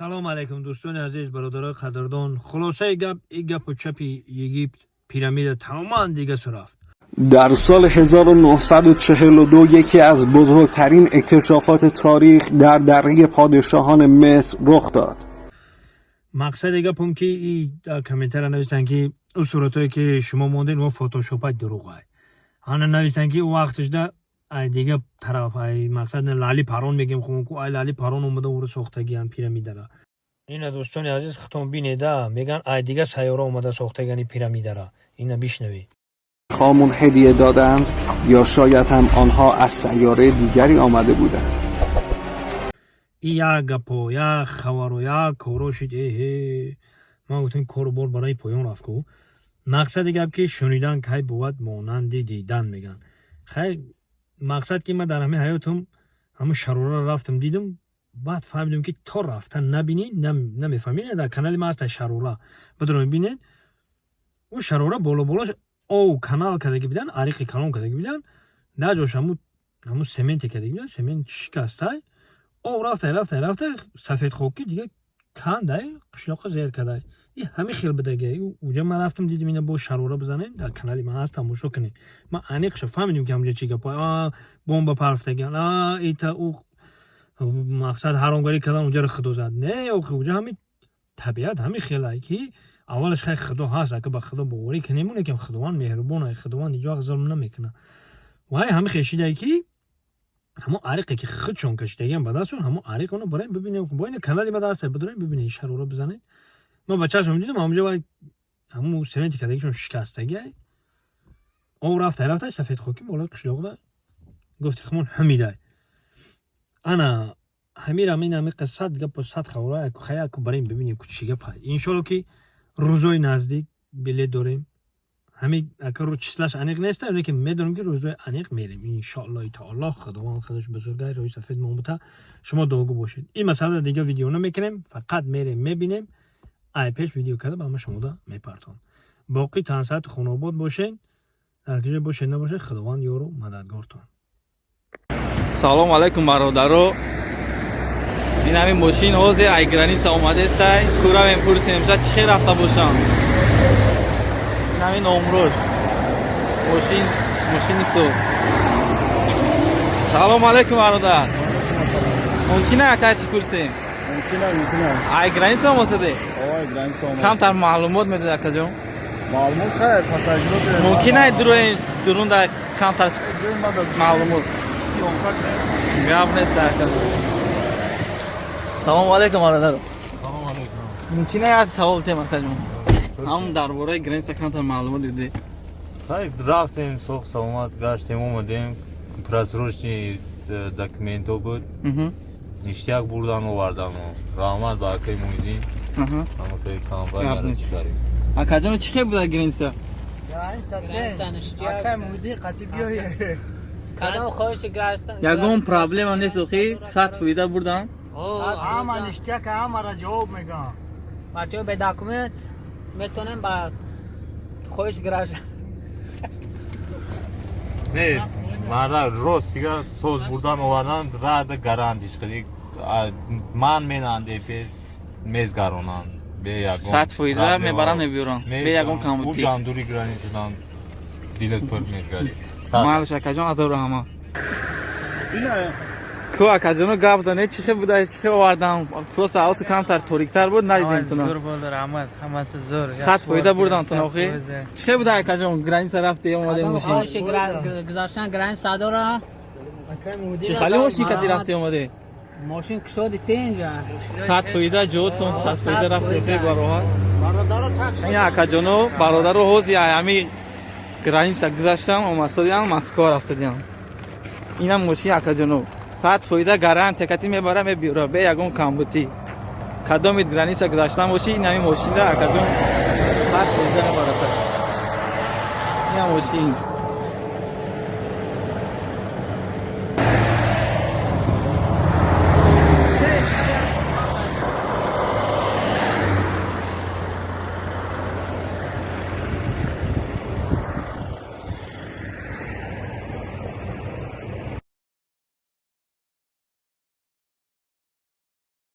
Салом алейкум, дӯстони азиз, бародарои қадрдон. Хулосаи гап, и гапу чапи Египт пирамида тамоман дига су рафт. در سال 1942 یکی از بزرگترین اکتشافات تاریخ در دره پادشاهان مصر رخ داد. Мақсади гапам, ки и дар комментария нависанд, ки ӯ суратое, ки шумо мондед, мо фотошопай, дурӯғай. Ана нависанд, ки ӯ вақташда ай дига тараф, ай мақсад лали парон мегем хумку, ай лали парон омада, ӯро сохтагиан пирамидара. Ина, дӯстони азиз, худтон бинеда, меган, ай дига сайёра омада сохтагани пирамидара. Ина бишнавед. خامون هدیه دادند یا شاید هم آنها از سیاره دیگری آمده بودند. И як гапо, як хабаро, як коро шид. Эҳе, ман гуфтам, кору бор барои поён рафт ку. Мақсади гап, ки шунидан кай бувад монанди дидан, меган. Хай, мақсад, ки ман дар ҳамин ҳаётам ҳамун шарораро рафтам, дидам, баъд фаҳмидам, ки то рафтан набинӣ, намефаҳмӣ. Дар канали ман ҳаста шарора, бидорем, бинед. Ӯ шарора боло болош ов канал кардаги будан, ариқи калон кардаги будан, дар ҷош ҳамун сементе кардаги будан, семент шикастай, об рафтай, рафтай, рафтай, сафедхокӣ дига кандай, қишлоқа зер кардай. И ҳамин хел будаги уҷа. Ман рафтам, дидим. Ина бо шарора бизанед, дар канали ман ҳаст, тамошо кунед. Ман аниқша фаҳмидим, ки ҳамҷа чӣ гапо, бомба парфтагиан, ита ӯ мақсад ҳаромгарӣ кардан, уҷаро худо зад. Не, охи, уҷа ҳамин табиат ҳамин хелай, ки аввалаш хай худо ҳаст, ака ба худо боварӣ кунем, лекин худованд меҳрубон, худованд ҳеҷ вақт зулм намекунад. Вай ҳамин хел шидай, ки ҳамон ариқе, ки худшон кашидагиам ба дастшон, ҳамон ариқ, оно барем, бибинем. Бо ина канали ба даст бидорем, бибинем, шарора бизанед. Ман ба чашмам дидам, ҳамонҷо вай ҳамун сементи кардагишон шикастагиай, об рафтай, рафтай, сафедхокӣ болои қишлоқда, гуфти хумон, ҳамидай. Ана ҳамирам ин ҳами сад гапу сад хабара. Хаяку барем, бибинем, ку чӣ гапа. Иншолло, ки рӯзои наздик билет дорем. Ҳами ака рӯ числаш аниқ неста, лекин медонем, ки рӯзои аниқ мерем, иншоаллоҳи таоло. Худованд худаш бузургай, рӯи сафед момута. Шумо дуогӯ бошед. Ин масъала дига видео намекунем, фақат мерем, мебинем, ай пеш видео карда ба ҳама шумода мепартом. Боқӣ тансаҳату хонобод бошед, дар киҷо бошед набошед, худованд ёру мададгортон. Салом алайкум, бародаро. Ин ҳамин мошин ҳозир ай граница омадестай. Куравем, пурсем, шад чӣ хел рафта бошам. Ин ҳамин номрош мошин, мошини соз. Салом алайкум, бародар. Мумкина ака чӣ пурсем? Мумкина, мумкина. Ай граница омасаде? Ой, граница омад. Камтар маълумот медод, акаҷон. Маълумот, хайр, пассажиро. Мумкина дурунда камтар маълумот. Съёмка кунем. Гап нест, ака. Салому алайкум, бародар. Салом алейкум. Мумкина як савол тем, акаҷон? Ҳам дар бораи граница камтар маълумот диде. Хай, рафтем, соғ саломат гаштем, омадем. Просрочный документҳо буд. Ништяк бурдан, овардан. Раҳмат ба акаи Муҳиддин. Ҳамаи компанияро Гап нест. чӣ карем. Акаҷон, чӣ хел буда граница? Граница ништяк. Акай Муҳиддин қатӣ биёе. Кадом хоҳиши граница? Ягон проблема нест, охи, 100% бурдан. Ҳама ништяк, ҳамара ҷавоб мегӯям. Бачаҳо бе документ метонем ба хоҳиш граждан. Не, марда, рост дигар соз бурдан, овардан рада гарантиш хеле ман менанде пес мезгаронанд. Бе ягон 100% проблема. Мебаранд, мебиёранд. Бе ягон камбудӣ. Ӯ ҷандури границадан дилат пур мегарид. Малш, акаҷон, азор раҳмат. Ина. Ку, акаҷоно, гап зане, чӣ хел буда, чӣ хел овардан? Просто ҳавосу камтар ториктар буд, надидем туна. Зур буд, раҳмат, ҳамаси зур. 100% бурдан туна, охи? Чӣ хел буда, акаҷон, граница рафте, омаде мошин? Хоҳиши гузаштан граница дора. Акай Муҳиддин. Чӣ хали мошин кати рафте, омаде? Мошин кушоди тенҷа. 100% ҷоотон, 100% рафте, охи, бароҳат. Бародаро так. Ин акаҷоно, бародаро, ҳози ҳами граница гузаштан, омасодиан, Москва рафтадиан. Инам мошин, акаҷоно, 100% гарантия кати мебара, мебиёра, бе ягон камбутӣ. Кадоми граница гузаштан бошӣ, ин ҳами мошинда, акаҷон, 100% мебарата. Инам мошин.